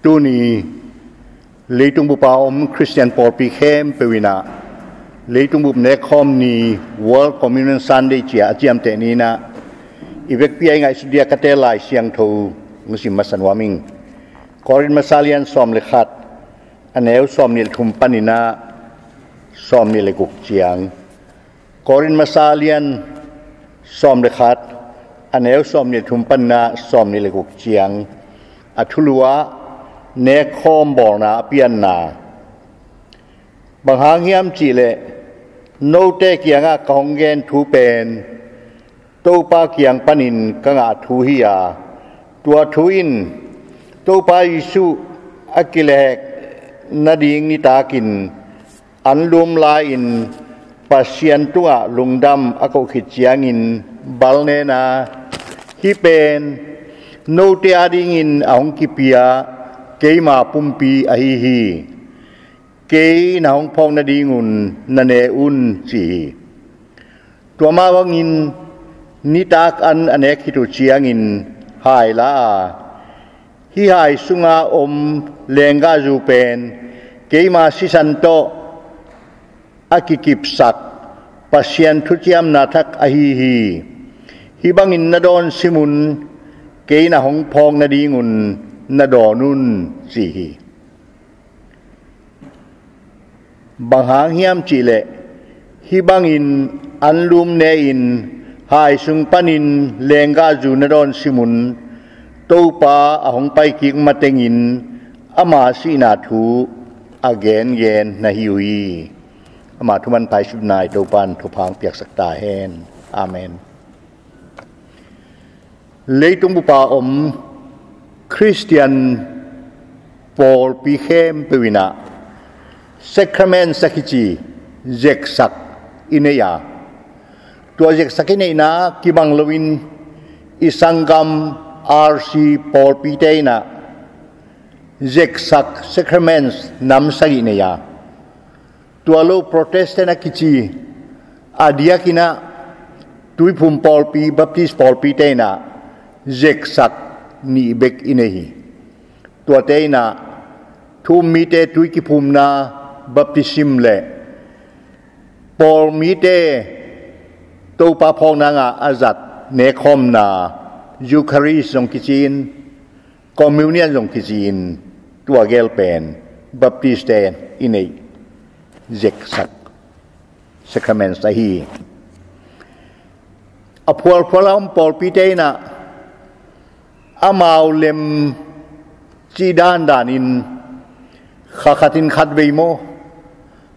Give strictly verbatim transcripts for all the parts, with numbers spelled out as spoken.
Tuni leitung bup a om Khristian pawlpi khempeuh in ah leitung bup nekkhawm ni, World Communion Sunday ci-a a ciamteh ni-in ah i vekpi-a i ngaihsut ding a ka teel Lai Siangtho hong sim masa nuam ing. Korin masa lian sawm le khat, a neu sawmnih le thum panin ah sawmnih le guk ciang. Korin masa lian sawm le khat, a neu sawmnih le thum panin ah sawmnih le guk ciang. A thulu ah nekkhawm bawlna a pianna. Bang hang hiam cih leh note kiangah ka hong gen thu pen Topa kiang panin ka ngah thu hi-a, tua thu in Topa Jesuh a kilehhek nading nitakin anlum lai-in Pasian tungah lungdam a koh khit ciangin balnena, hih pen note adingin a hong kipia keima pumpi ahi hi. Kei na hong phawk nadingun na ne un, ci hi. Tua mah bangin nitak an a nek khit uh ciangin hai la a, hih hai sunga om lenggahzu pen keima sisan tawh a kikipsak Pasian thuciamna thak ahi hi. Hih bangin na dawn sim un, kei na hong phawk nadingun na dawn un, ci hi. Bang hang hiam cih leh hih bangin anlum ne-in hai sung panin lenggahzu na dawn sim un, Topa a hong paikik matengin ama sihna thu a gengen na hi uh hi. Ama thuman paisutna i Topa in thupha hong piaksak ta hen. Amen. Leitung bup a om Khristian pawlpi khempeuh in ah sacrament a kici zeksak i nei a, tua zeksak i neihna kibang loin i sanggam R C pawlpite in ah zeksak sacrament nam sagih nei a, tua lo Protestant a kici a diakin ah Tuiphum pawlpi, Baptist pawlpite in ah zeksak nih bek i nei hi. Tuate in ah thu-um mite tui kiphumna, baptism, le pawl mite Topa phawkna ngah a zat nekkhawmna, Eucharist zong kici-in, Communion zong kici-in, tua gel pen Baptist-te i neih zeksak sacrament ahi. A phualphual a om pawlpite in ah amau lem cih dandanin kha khatin khat vei maw,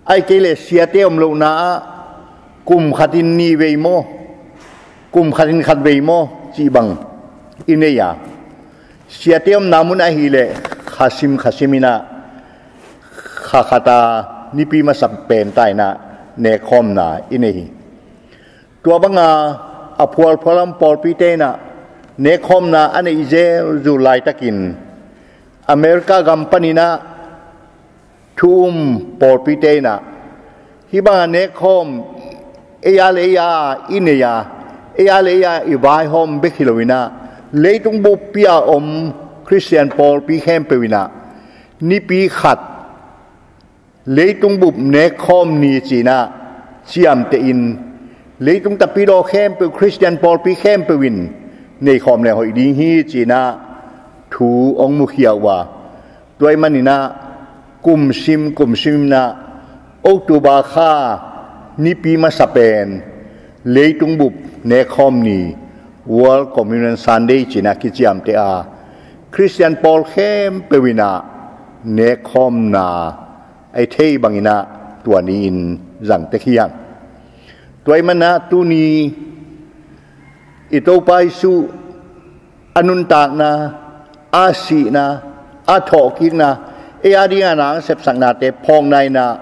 ahih kei leh siate om lohna ah kum khatin nih vei maw, kum khatin khat vei maw cih bang i nei a, siate omna mun ahih leh khasim khasim in ah kha khat a nipi masa pen ta in ah nekkhawmna i nei hi. Tua banga a phualphual a om pawlpite in ah nekkhawmna a neih zelzul laitakin America gam panin ah thu-um pawlpite in ah hih banga nekkhawm ei a le ei a i nei a, ei a le ei a i vaihawm bek hi loin ah leitung buppi a om Khristian pawlpi khempeuh in ah nipi khat leitung bup nekkhawm ni ci-in ah ciamtehin, leitung tapidaw khempeuh, Khristian pawlpi khempeuh in neikhawm leng hoih ding hi ci-in ah thu hong mukhia uh a, tua ahih manin ah kumsim kumsim in ah October kha nipi masa pen leitung bup nekkhawm ni, World Communion Sunday ci-in ah kiciamteh a, Khristian pawl khempeuh in ah nekkhawmna a i thei bangin ah tua ni-in zang tek hi hang. Tua ahih manin ah tuni i Topa Jesuh a nuntakna, a sihna, a thawhkikna, ei a dingin a nasepsaknate phawkna in ah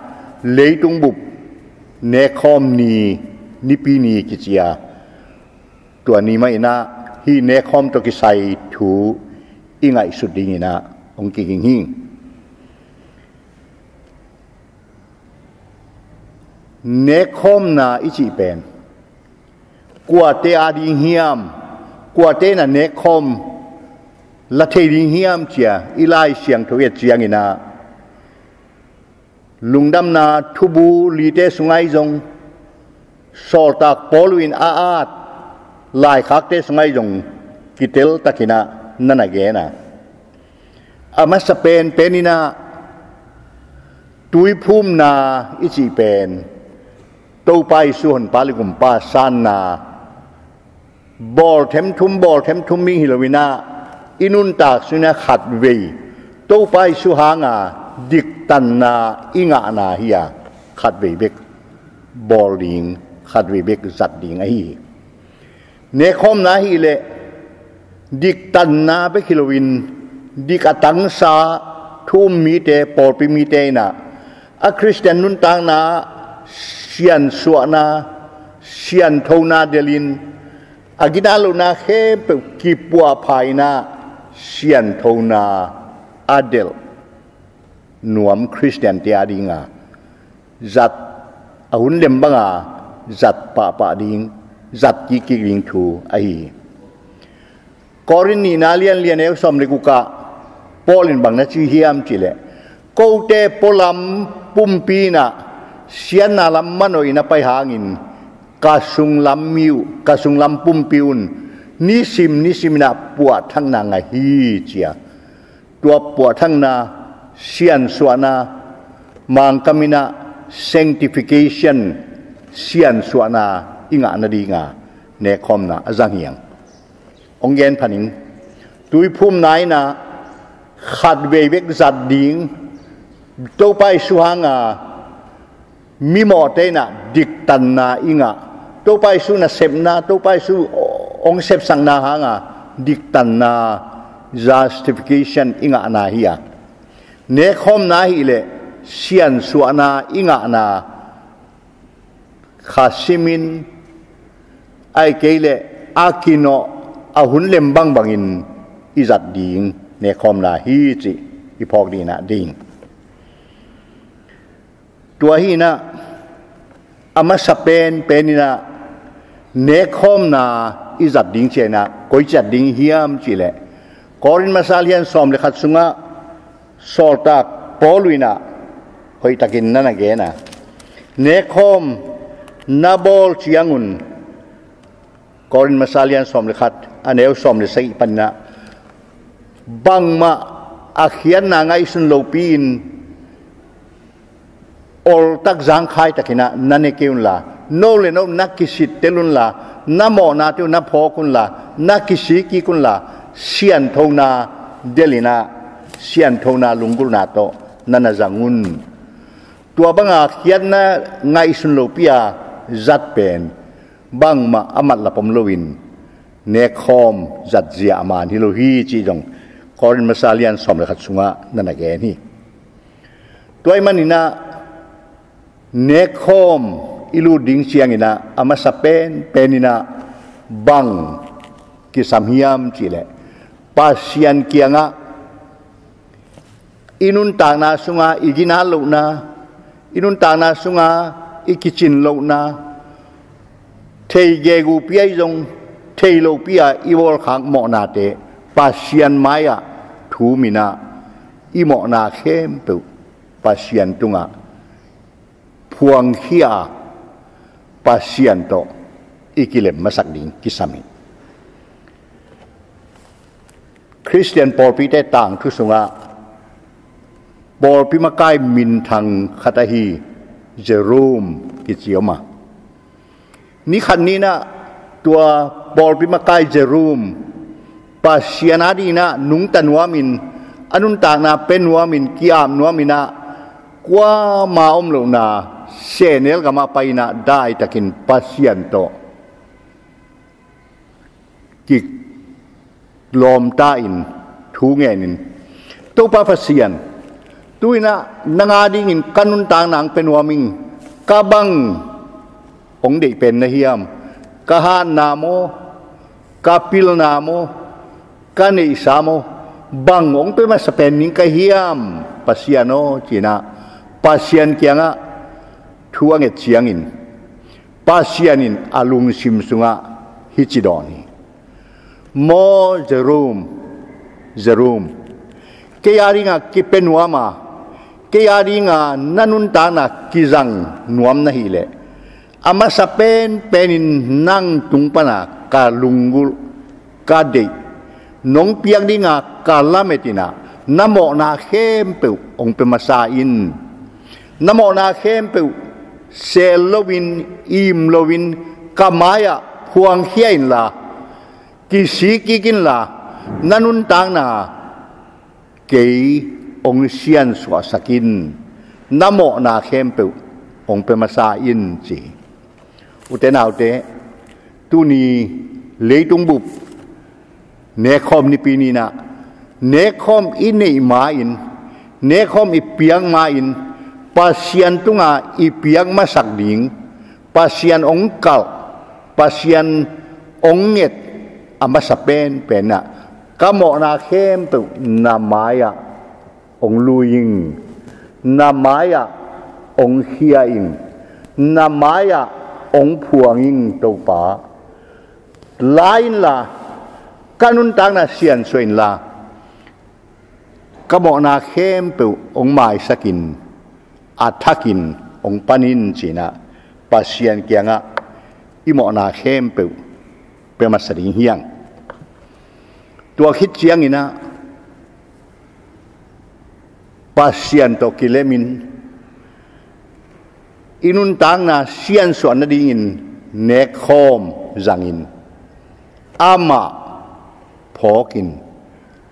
leitung bup nekkhawm ni, nipi ni kici a, tua ni mah in ah hih nekkhawm tawh kisai thu i ngaihsut dingin ah hong kiging hi. Nekkhawmna i cih pen kuate a ding hiam, kuate in ah nekkhawm La thei ding hiam cia i Lai Siangtho et ciangin ah, Lungdamna Thubu lite sungah i zong, Sawltak Paul in a at laikhakte sungah i zong kiteltakin ah na na gen a, a masa penpen in ah tuiphumna i cih pen Topa Jesu Honpa le Gumpa sanna bawl themthum, bawl themthum ding hi loin ah, i nuntak sungah khatvei Topa Jesu hanga diktanna i ngahna hi a, khatvei bek bawl ding, khatvei bek zat ding ahi hi. Nekhawmna ahih leh diktanna bek hi loin, dik a tangsa thu-um mite, pawlpi mite in ah, a Khristian nuntakna siansuahna, sianthona delhin, a ginat lohna khempeuh kipuahpha in ah sianthona a delh nuam Khristiante a dinga zat, a hun lem banga zat pahpah ding, zat kikkik ding thu ahi hi. Korin nihna lianlian, eu sawm le gukah Paul in bang na ci hiam cih leh, kote pualam pumpi in ah siatna lam manawhin a pai hangin, ka sunglam mi uh, ka sunglam pumpi un nisim nisim in ah puahthakna ngah hi, ci a. Tua puahthakna, siansuahna, Mangkam in ah sanctification, siansuahna i ngah nadinga nekhawmna a zang hi hang. Hong gen pha ning. Tuiphumna in ah khatvei bek zat ding, Topa Jesu hanga mimawhte in ah diktanna i ngah, Topa Jesu nasepna, Topa Jesu hong sepsakna hanga diktanna, justification i ngahna hi a, nekhawmna ahih leh siansuahna i ngahna, kha simin, ahih kei leh a kinawh, a hun lem bangbangin i zat ding nekhawmna hi cih i phawk ding in ah ding. Tua hi in ah, a masa penpen in ah nekhawmna i zat ding ciangin ah, koi zat ding hiam cih leh, Korin masa lian sawm le khat sungah Sawltak Paul in ah hoihtakin na na gen a, nekhawm na bawl ciangun, Korin masa lian sawm le khat, a neu sawm le sagih panin ah, bangmah a khiatna ngaihsun lopi-in oltak zangkhai takin ah na ne kei unla, no le no na kisittel unla, na mawhnate uh na phawk unla, na kisik kik unla, sianthona delhin ah, sianthona lunggulhna tawh na na zang un. Tua banga khiatna ngaihsun lopi-a zat pen bangmah a matlap om loin, nekhawm zatzia a man hi lo hi cih zong Korin masa lian sawm le khat sungah na na gen hi. Tua ahih manin ah, nekhawm i lut ding ciangin ah, a masa penpen in ah bang kisam hiam cih leh, Pasian kiangah i nuntakna sunga i ginat lohna, i nuntakna sunga i kicin lohna, thei gegu pi-a i zong, thei lopi-a i bawlkhak mawhnate, Pasian mai-ah thu-um in ah, i mawhna khempeuh Pasian tungah phuangkhia-a, Pasian tawh i kilem masak ding kisam hi. Khristian pawlpite tangthu sungah pawlpi makai minthang khat ahi Jerome kici om a, ni khat ni-in ah tua pawlpi makai Jerome Pasian adingin ah nungta nuamin, a nuntakna pia nuamin, ki-ap nuamin ah, kuama om lohna sehnel gamah pai-in ah daitakin Pasian tawh kilawmta in, thu ngenin, Topa Pasian, tu-in ah nang adingin ka nuntakna hong pia nuam ing. Ka bang hong deih pen na hiam? Ka hatna maw, ka pilna maw, ka neihsa maw, bang hong pia masa pen ning ka hiam, Pasian aw, ci-in ah Pasian kiangah thu a nget ciangin, Pasian in a lungsim sungah hici dawn hi. Maw Jerome, Jerome, kei a dinga kipia nuam a, kei a dinga na nuntakna kizang nuam na hih leh, a masa penpenin nang tung pana ka lunggulh, ka deih, nong piak dinga ka lamet in ah, na mawhna khempeuh hong pia masa in. Na mawhna khempeuh seel loin, im loin, ka mai-ah phuangkhia inla, kisik kik inla, na nuntakna kei hong siansuahsak in. Na mawhna khempeuh hong pia masa in, ci hi. Ute naute, tuni leitung bup nekkhawm nipi ni-in ah, nekkhawm i neih ma-in, nekkhawm i piak ma-in, Pasian tunga i piak masak ding, Pasian hong kalh, Pasian hong nget a masa penpen ah, ka mawhna khempeuh na mai-ah hong lui ing, na mai-ah hong khia ing, na mai-ah hong phuang ing, Topa. La inla, ka nuntakna siansuah inla, ka mawhna khempeuh hong maisakin, a thakin hong pan in, ci-in ah Pasian kiangah i mawhna khempeuh pia masa ding hi hang. Tua khit ciangin ah, Pasian tawh kilemin, i nuntakna siansuah nadingin nekkhawm zangin, amah phawkin,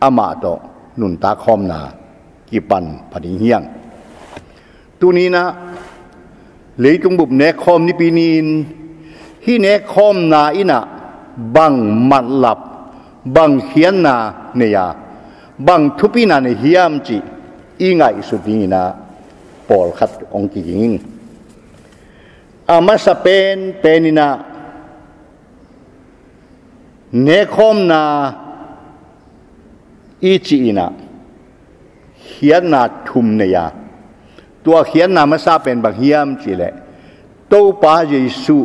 amah tawh nuntak khawmna kipan pha ding hi hang. Tuni-in ah, leitung bup nekkhawm nipi ni-in, hih nekkhawmna in ah bang matlap, bang khiatna nei a, bang thupina nei hiam cih i ngaihsut dingin ah pawlkhat hong kiging ing. A masa penpen in ah, nekkhawmna i cih in ah, khiatna thum nei a, tua khiatna masa pen bang hiam cih leh, Topa Jesuh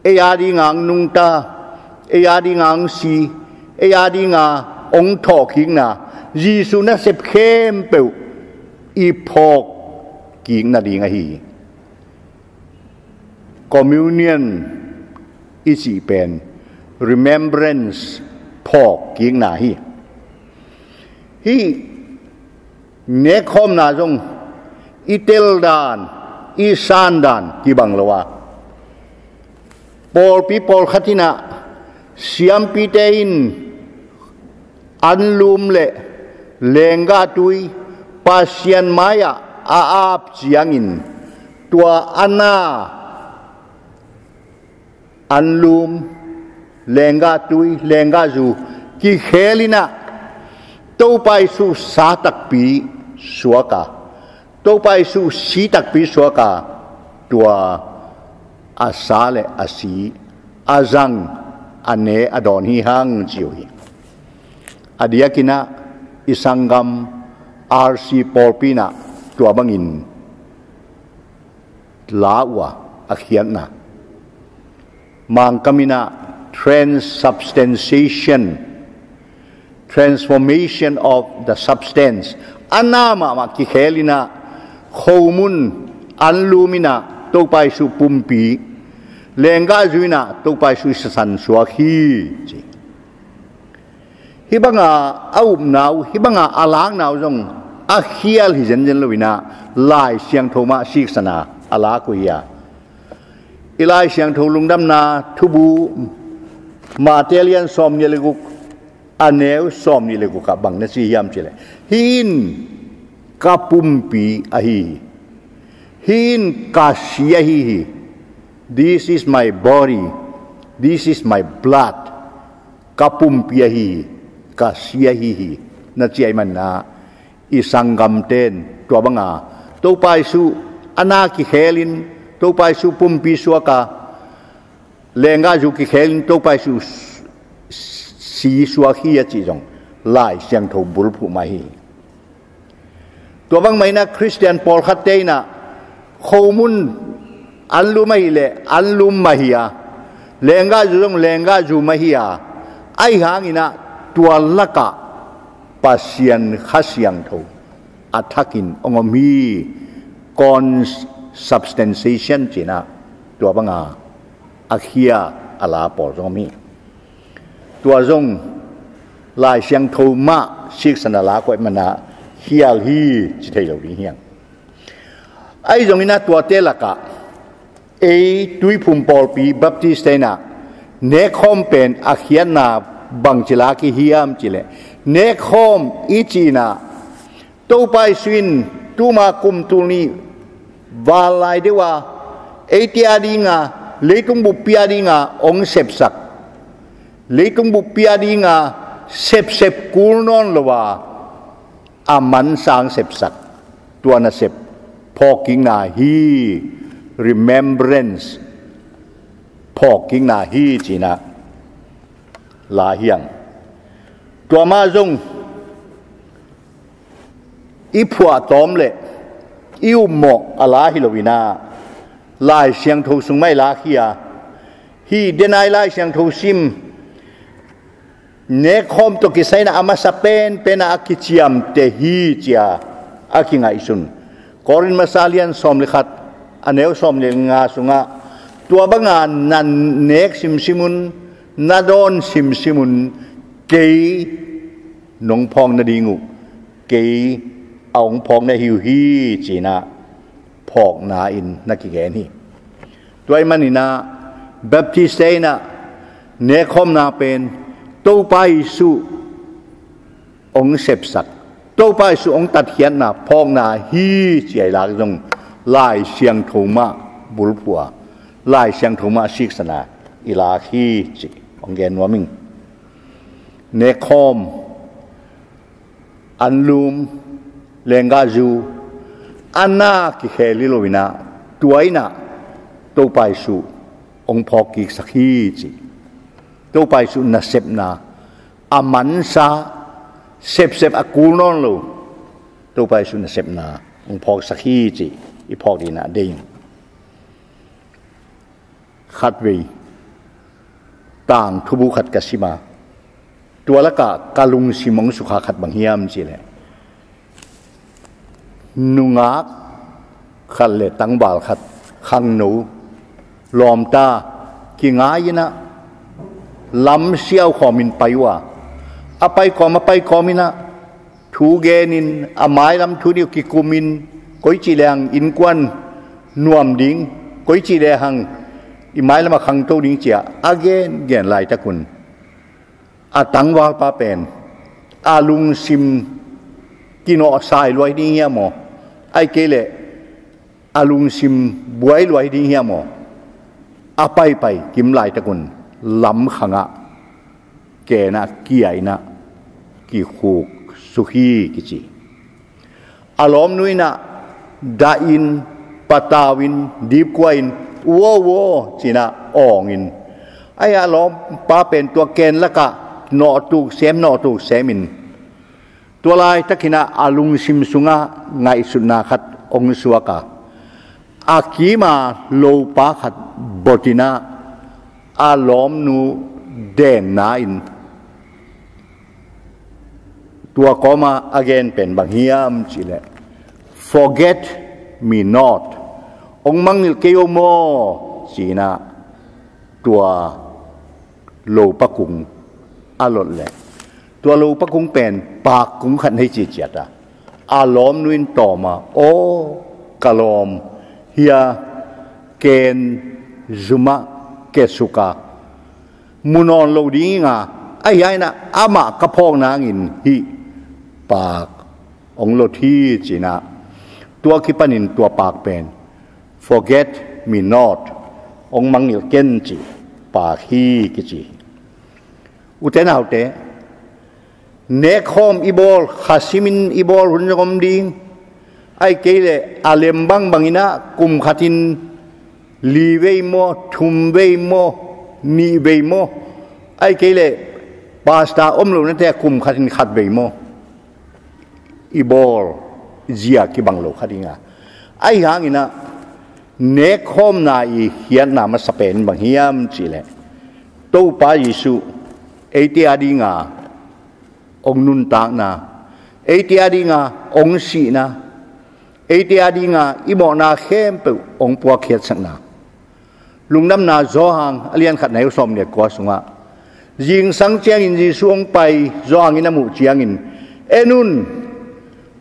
ei a dinga hong nungta, ei a dinga hong si, ei a dinga hong thawhkikna, Jesuh nasep khempeuh i phawkkik nading ahi hi. Communion i cih pen remembrance, phawkkikna hi. Hih nekkhawmna zong i tel dan, i san dan kibang lo a, pawlpi pawlkhat in ah, siampite in anlum le leenggah tui Pasian mai-ah a ap ciangin, tua a na, anlum, leenggah tui, leenggah zu kikheel in ah, Topa Jesuh sa takpi suak a, Topa Jesuh si takpi suak a, tua a sa le a si, a zang, a ne, a dawn hi hang, ci uh hi. A diakin ah i sanggam R C pawlpi in ah tua bangin la uh a, a khiatna. Mangkam in ah transubstantiation, transformation of the substance. A na mahmah kikheel in ah, khomun anlum in ah Topa Jesuh pumpi, leenggah zu in ah Topa Jesuh sisan suak hi, ci. Hih banga a upna uh, hih banga a lakna uh zong a khial hi zenzen lo in ah, Lai Siangtho mah siksan a a lak uh hi a. I Lai Siangtho Lungdamna Thubu, Mate lian sawmnih le guk, a neu sawmnih le guk ah bang na ci hiam cih leh, hih in ka pumpi ahi hi. Hih in ka si ahi hi. This is my body. This is my blood. Ka pumpi ahi hi. Ka si ahi hi, na ci ahih manin ah, i sanggamte in tua banga Topa Jesuh a na kikheel in, Topa Jesuh pumpi suak a, leenggah zu kikheel in Topa Jesuh si suak hi a cih zong Lai Siangtho bulphuh mah hi. Tua bang mah in ah Khristian pawlkhatte in ah, khomun anlum ahih leh anlum mah hi a, leenggah zu zong leenggah zu mah hi a, ahih hangin ah tua lakah Pasian Kha Siangtho a thakin hong om hi. Consubstantiation cinah tua banga a khia a la pawl zong om hi. Tua zong Lai Siangtho mah siksan a la kuaih manah khial hi ci thei lo ding hiang. Ahi zonginah tuate lakah ei Tuiphum pawlpi Baptist te inah nekkhawm pen a khiatna bangci lak i hiam cileh, nekkhawm i cinah Topa Jesu in tuma kum tul nih val lai deuh a eite a dinga, leitung buppi a dinga hong sepsak, leitung buppi a dinga sepsep kul nawn lo a a mansa hong sepsak, tua nasep phawkkikna hi. Remembrance, phawkkikna hi cinah la hiang. Tua mah zong i phuahtawm le i upmawh a la hi loinah Lai Siangtho sung mah i la khia hi. Denai Lai Siangtho sim, nekkhawm tawh kisai inah a masa penpenah a kiciamteh hi cia a kingaihsun. Korin masa lian sawm le khat, a neu sawm le nga sungah, tua banga na nek simsim un, na dawn simsim un, kei nong phawk nading uh, kei a hong phawk na hi uh hi cinah phawkna in na kigen hi. Tua ahih maninah Baptist te inah nekkhawmna pen Topa Jesu hong sepsak, Topa Jesu hong tatkhiatna phawkna hi ci a i lak zong Lai Siangtho mah bulphuh a, Lai Siangtho mah siksan a i lak hi ci hong gen nuam ing. Nekkhawm, anlum, lenggahzu a na kikhel hi loinah tua inah Topa Jesu hong phawkkiksak hi ci. Topa Jesu nasepna a mansa, sepsep a kul nawn lo, Topa Jesu nasepna hong phawksak hi ci i phawk dinah deih ing. Khatvei tangthubu khat ka sim a, tua lakah ka lungsim hong sukha khat bang hiam cileh, nungak khat le tangval khat, khangno, lawmta, kingai inah lam siaukhawmin pai uh a, a paikawm a paikawm inah thu genin a mailam thu dih uh kikumin, koici lehang innkuan nuam ding, koici lehang i mailam a khangto ding cia a gengen laitakun a tangvalpa pen a lungsim kinawhsai luai ding hiam aw, ahih kei leh a lungsim buai luai ding hiam aw, a paipai kim laitakun lamkhangah kenah kia inah kikhuk suk hi kici. A lawmnu inah dahin, patauin, dipkuain, uo uo cinah awngin, ahi a lawmpa pen tua ken lakah nawhtuk sem nawhtuk semin tua laitakinah a lungsim sungah ngaihsutna khat hong suak a, a kima lopa khat botinah a lawmnu denna in tua kawma a gen pen bang hiam cileh, "Forget me not, hong mangngilh kei o maw," cinah tua lopa kung a lot leh, tua lopa kung pen pak kung khat nei ciciat a, a lawmnu in tawm a, "Aw ka lawm, hia ken zumah kiasuk a mu nawn lo ding inga, ahi a inah amah ka phawk nangin hih pak hong lot hi," cinah tua kipanin tua pak pen, "Forget me not, hong mangngilh ken," cih pak hi kici. Ute naute, nekkhawm i bawl, khasimin i bawl hun zong om ding. Ahih kei leh a lem bangbang inah kum khatin li vei maw, thum vei maw, nih vei maw, ahih kei leh pasta om lo nate a kum khatin khat vei maw, i bawl zia kibang lo kha dinga. Ahi hanginah nekkhawmna i khiatna masa pen bang hiam cihleh, Topa Jesuh eite a dinga hong nuntakna, Eite a dinga hong sihna, eite a dinga i mawhna khempeuh hong puakkhiatsakna. Lungdamna Johan a lian khat neu sawm le kua sungah, zingsang ciangin Jesu hong pai, Johan in a muh ciangin, "En un,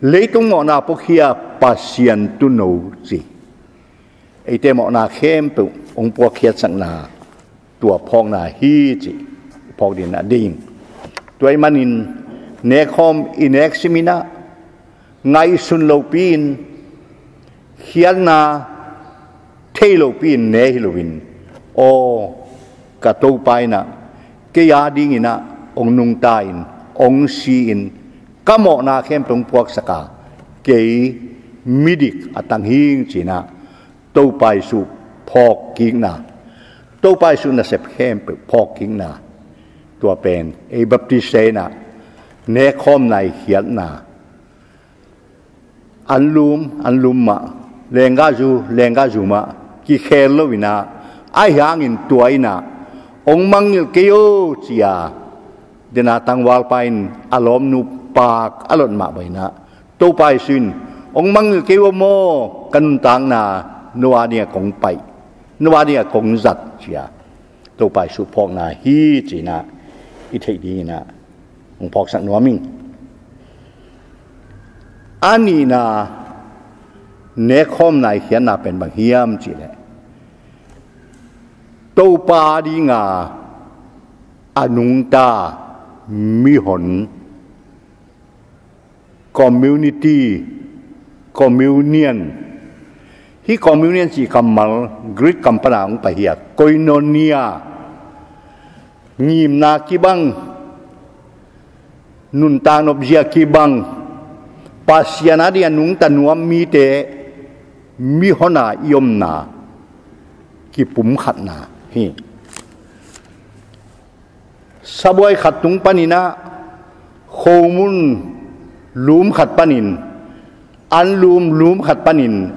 leitung mawhna puakhia Pasian tuuno," ci. Eite mawhna khempeuh hong puakkhiatsakna, tua phawkna hi cih phawk dingin a ding. Tua ahih manin nekkhawm i nek simin ah, ngaihsun lopi-in, khiatna thei lopi-in ne hi loin, aw, ka Topa in ah kei a dingin ah hong nungta-in, hong si-in, ka mawhna khempeuh hong puaksak a, kei midik a tang hing ci-in ah, Topa Jesu phawkkikna, Topa Jesu nasep khempeuh phawkkikna, tua pen ei Baptist-te in ah nekkhawmna i khiatna, anlum, anlum mah, lenggahzu, lenggahzu mah kikhel loin ah, ahih hangin tua in ah hong mangngilh kei o, ci-a, den a tangvalpa in a lawmnu paak a lot mah bangin ah, Topa Jesu in, "Hong mangngilh kei o maw, ka nuntakna no a dingah kong pai, no a dingah kong zat," ci-a Topa Jesu phawkna hi ci-in ah i theih dingin ah hong phawksak nuam ing. A nihna, nekkhawmna i khiatna pen bang hiam cih leh, Topa dinga a nungta mihon, community, communion. Hih communion cih kammal Greek kam pana hong pai hi a, koinonia, ngimna kibang, nuntak nopzia kibang, Pasian a dingah nungta nuam mite mihon a i omna, kipumkhatna hi. Sabuai khat tung panin ah, khomun lum khat panin, anlum lum khat panin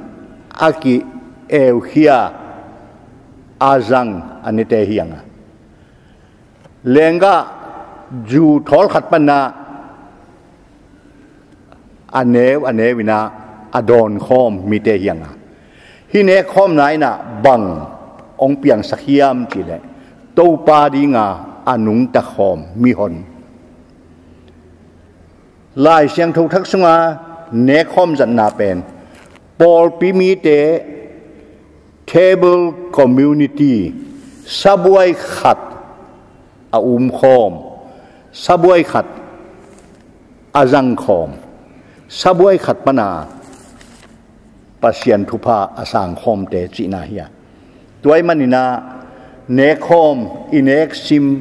a ki-eukhia a zang a nete hi hang a, lenggahzu thawl khat panin ah a neu a neu in ah a dawnkhawm mite hi hang a, hih nekkhawmna in ah bang hong piangsak hiam cih leh, Topa dinga a nungta khawm mihon. Lai Siangtho Thak sunga nekkhawm zatna pen pawlpi mite, table community, sabuai khat a umkhawm, sabuai khat a zangkhawm, sabuai khat pana Pasian thupha a sangkhawmte cihna hi a. Tua ahih manin ah nekkhawm i neksim,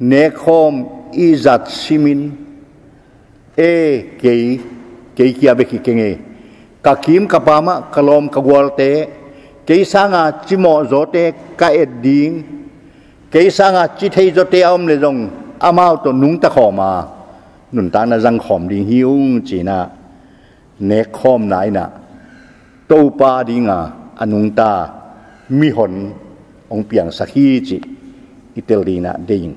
nekkhawm i zat simin, e, kei, kei kia bek hi keng e, ka kim ka pam ah ka lawm ka gualte, kei sanga cimawh zawte ka et ding, kei sanga cithei zawte a om leh zong amau tawh nungta khawm a, nuntakna zangkhawm ding hi ung ci-in ah, nekkhawmna in ah Topa dinga a nungta mihon hong piangsak hi cih i tel dingin ah deih ing.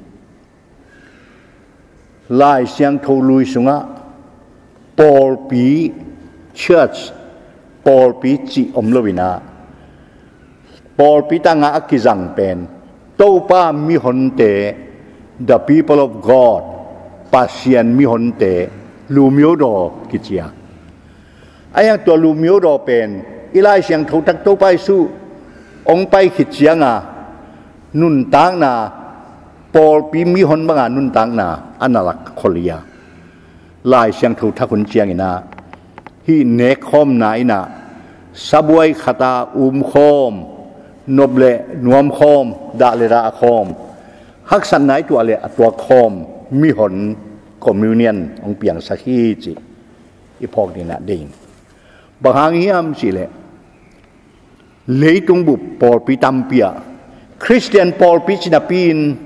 Lai Siangtho Lui sungah pawlpi, church, pawlpi cih om loin ah, pawlpi tangah a kizang pen Topa mihonte, the people of God, Pasian mihonte, lumyo daw kici a. Ahih hang tua lumyo daw pen i Lai Siangtho Thak Topa Jesu hong pai khit cianga nuntakna, pawlpi mihon banga nuntakna a na lak khol hi a. Lai Siangtho Thak hun ciangin ah, hih nekkhawmna in ah sabuai khata umkhawm, nop le nuamkhawm, dah le dah a khawm, haksatna i tuah le a tuakkhawm mihon, communion, hong piangsak hi cih i phawk dingin ah deih ing. Bang hang hiam cih leh, leitung bup pawlpi tampi ah, Khristian pawlpi ci napi-in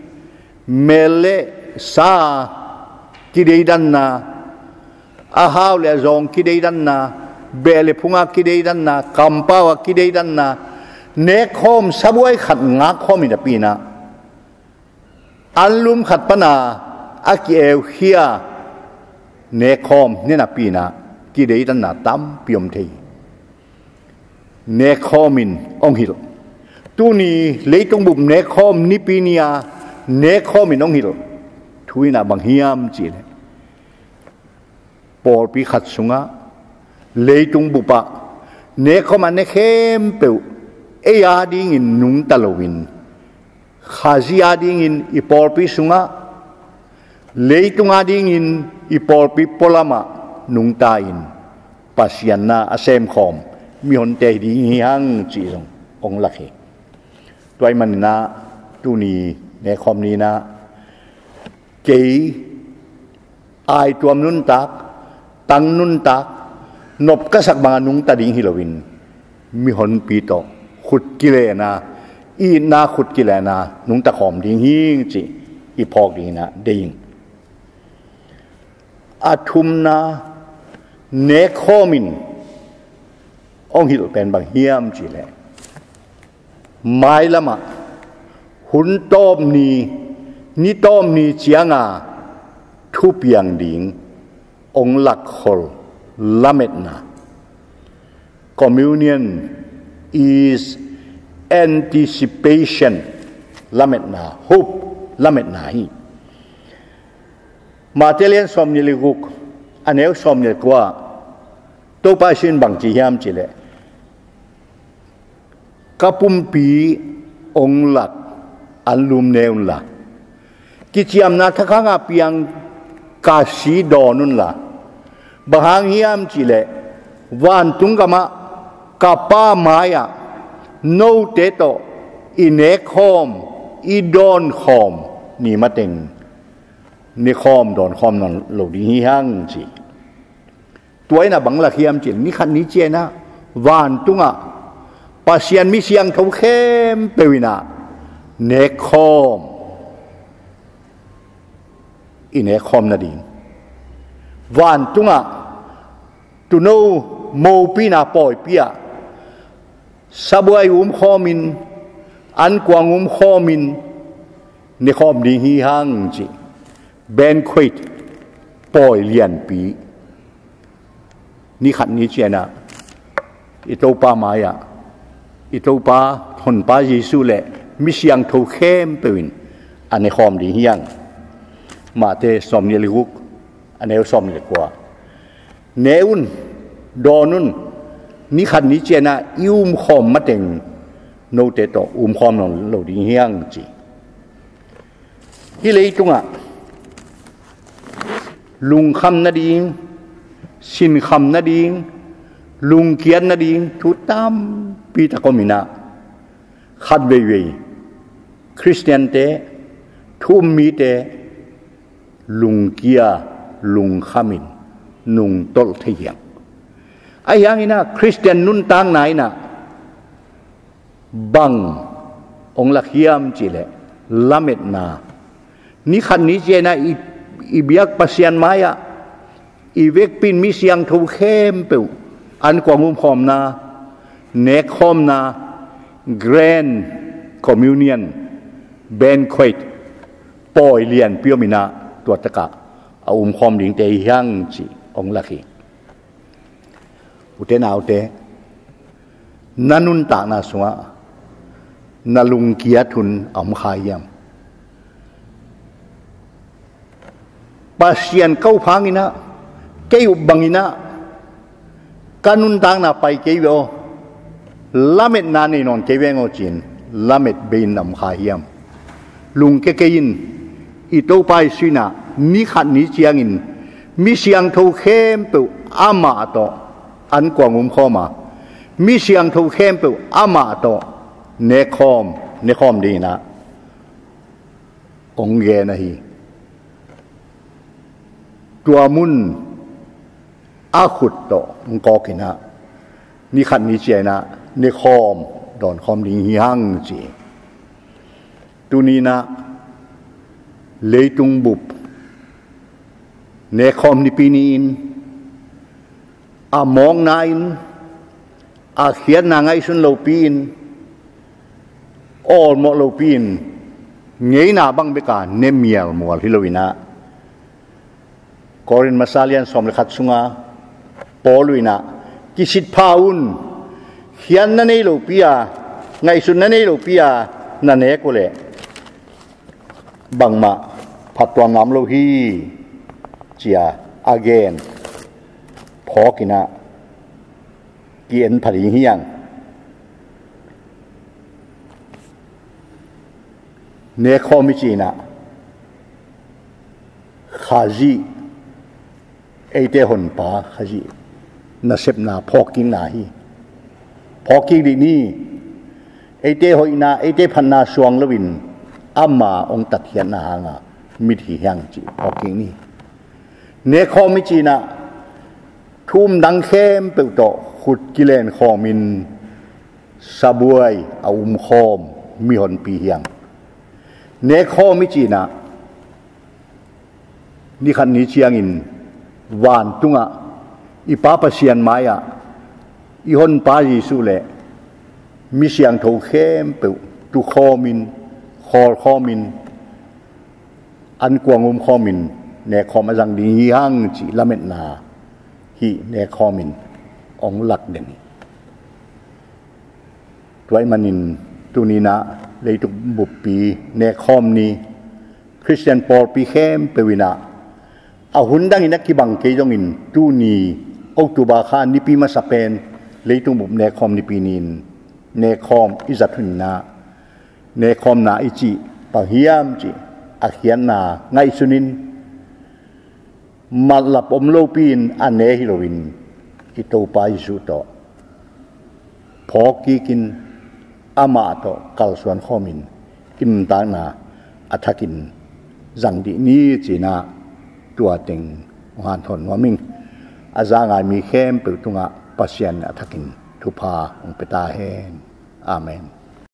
mel le sa kideidanna, a hau le a zawng kideidanna, beh le phunga kideidanna, kampau a kideidanna, nekkhawm sabuai khat ngakkhawm hi napi-in ah, anlum khat pana a ki-eukhia Nekkhawm, ne napi-in ah kideidanna tampi om thei hi. Nekkhawm in hong hilh. Tuni leitung bup nekkhawm nipi ni-a nekkhawm in hong hilh thu in ah bang hiam cih leh, pawlpi khat sungah, leitung bupah nekkhawm a ne khempeuh ei adingin nungta loin, Khazih adingin i pawlpi sungah, leitung adingin i pawlpi pualamah nungta-in, Pasian na a semkhawm mihonte hi ding hi hang cih zong hong lak hi. Tua ahih manin ah tuni nekkhawm ni-in ah kei aituam nuntak, tang nuntak, nop ka sak banga nungta ding hi loin, mihonpi tawh khut kilenna, itna khut kilenna nungta khawm ding hi ing cih i phawk dingin ah deih ing. A thumna, nekkhawm in hong hilh pen bang hiam cih leh, mailamah hun tawp ni, ni tawp ni cianga thupiang ding hong lakkhol lametna. Communion is anticipation lametna, hope lametna hi. Matthai lian sawmnih le guk, a neu sawmnih le kua, Topa Jesu in bang ci hiam cih leh, ka pumpi hong lak anlum ne unla, kiciamna thakhanga piang ka si dawn unla. Bang hang hiam cih leh, vantung gamah ka Pa mai-ah note tawh i nekkhawm, i dawnkhawm ni mateng, nekhawm dawnkhawm nawn lo ding hi hang ci. Tua in ah bang lak hiam cih leh, ni khat ni ciang in ah vantungah Pasian mi siangtho khempeuh in ah nekkhawm, i nekkhawm nading, vantungah tuuno mopina pawipi-ah sabuai umkhawmin, ankuang umkhawmin nekhawm ding hi hang cih, banquet, pawi lianpi, ni khat ni ciang in ah i Topa mai-ah, i Topa Honpa Jesu le mi siangtho khempeuh in a nekhawm ding hi hang. Matthai sawmnih le guk, a neu sawmnih le kua. Ne un, dawn un, ni khat ni ciang in ah i umkhawm mateng note tawh umkhawm nawn lo ding hi hang ci. Hih leitungah lungkham nading, sinkham nading, lungkiat nading thu tampi tak om in ah, khat veivei Khristiante, thu um mite lungkia, lungkhamin nungtolh thei hi hang. Ahi hangin ah Khristian nuntakna in ah bang hong lak hiam cih leh, lametna. Ni khat ni ciang in ah i, i biak Pasian mai-ah i vekpi in mi siangtho khempeuh ankuang umkhawmna, nekkhawmna, grand communion, banquet, pawi lianpi om in ah tua takah a umkhawm dingte hi hang cih hong lak hi. Ute naute, na nuntakna sungah na lungkiat hun a om kha hiam? Pasian ka up hangin ah, kei up bangin ah ka nuntakna pai kei ve aw, lametna nei nawn kei veng aw ci-in lamet bei-in a om kha hiam? Lungkia kei in, i Topa Jesu in ah ni khat ni ciangin mi siangtho khempeuh amah tawh ankuang umkhawm a, mi siangtho khempeuh amah tawh nekhawm, nekhawm dingin ah hong gen ahi. Tua mun a khut tawh hong kawkin ah, ni khat ni ciang in ah nekhawm dawnkhawm ding hi hang ci. Tuni in ah leitung bup nekhawm nipi ni-in, a mawkna in, a khiatna ngaihsun lopi-in, awlmawh lopi-in, ngeina bang beka ne mialmual hi lo in ah, Korin masa lian sawm le khat sunga Paul in ah, kisitpha un, khiatna nei lopi a, ngaihsutna nei lopi a na nek uh leh bangmah phattuamna om lo hi, ci-a a gen phawk in ah ki-en pha ding hi hang. Nekhawm i cih in ah Khazih, eite Honpa Khazih nasepna phawkkikna hi. Phawkkik dih ni. Eite hoihna, eite phatna suang loin ama hong tatkhiatna hanga mit hi hang cih phawkkik ni. Nekhawm i cih in ah thu um dang khempeuh tawh khut kilenkhawmin sabuai a umkhawm mihonpi hi hang. Nekhawm i cih in ah ni khat ni ciangin vantungah i Pa Pasian mai-ah i Honpa Jesuh le mi siangtho khempeuh tukhawmin, khawlkhawmin, ankuang umkhawmin nekhawm a zang ding hi hang cih lametna hih nekhawmin hong lak den hi. Tua ahih manin tuni in ah leitung buppi nekhawm ni. Khristian pawlpi khempeuh in ah a hun dangin a kibang kei zongin tuni October kha nipi masa pen leitung bup nekhawm nipi ni-in nekhawm i zat hun in ah nekhawmna i cih bang hiam cih a khiatna ngaihsunin, matlap om lopi-in a ne hi loin i Topa Jesuh tawh phawkkikin amah tawh kalsuan khawmin i nuntakna a thakin zang dih ni ci-in ah tua teng hong hanthawn nuam ing. A za ngai mi khempeuh tungah Pasian a thakin thupha hong pia ta hen. Amen.